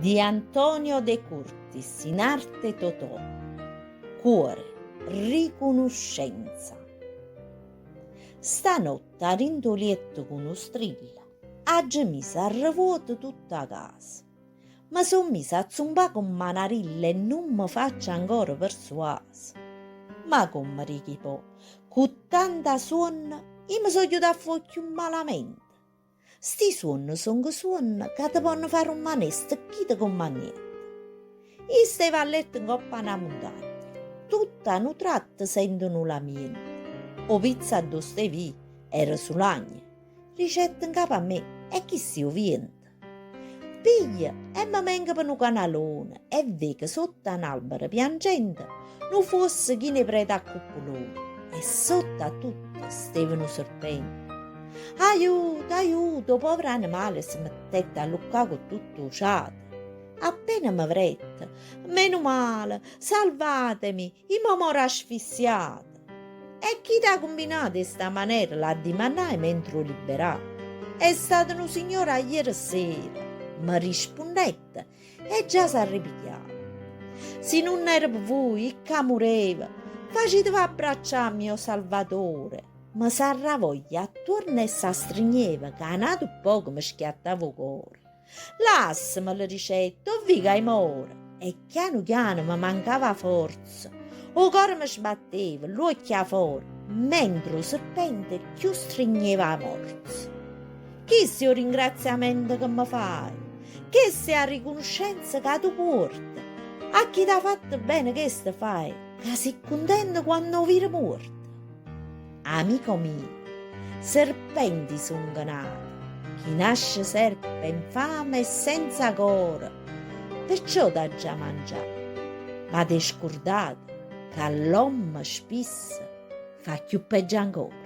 Di Antonio De Curtis in arte Totò Cuore, ricunuscenza Stanotte 'a dint' 'o lietto cu nu strillo aggio miso a revuoto tutt' 'a casa. Me so' miso a zumpà comm' 'a n'arillo e nun me faccio ancora persuaso. Ma comme dico i' po', cu tanta suonno, io me so' ghiuto a fa 'o cchiù malamente. Sti suonne songo suonne ca te ponno fa rummanè stecchito comm' 'a niente. Io stevo a letto 'ncopp' 'a na muntagna, tutto a nu tratto sento nu lamiento. 'O pizzo addò stevo io era sulagno. Dicette 'ncapo a me, E chisto è 'o viento. Piglio e me mengo pe nu canalone e veco sotto a n'albero piangente nu fuosso chino 'e prete a cuppulone e sotto a tutto steva nu serpente. Aiuto, aiuto, 'o povero animale se mettette a alluccà cu tutto 'o ciato. Appena me verette, menu male, salvatemi, i' mo moro asfissiato! E chi t'ha cumbinato 'e sta manera l'addimannaje mentre 'o liberava. È stato nu signore aiere sera, me rispunnette e già s'arripigliava. Si nun era pe vuje, i' ccà mureva, faciteve abbraccià mio salvatore. Me s'arravoglia attuorno e s'astrigneva ca n'atu ppoco me schiattava 'o core. Lassame, le dicette, 'o vi' ca i' moro. E chianu chiano me mancava 'a forza, 'o core me sbatteva, ll'uocchie 'a fora, mentre 'o serpente cchiù strigneva 'a morza. Chisto è 'o ringraziamento che me fai, chesta è 'a ricunuscenza ca tu puorte, a chi t'ha fatto bene chesto fai, ca si' cuntento quanno 'o vire muorto. Amico mio, serpenti songo nate, chi nasce serpe è nfame e senza core, perciò t'aggia mangià. Ma t'hê scurdato ca l'ommo spisso fa cchiù peggio ancora.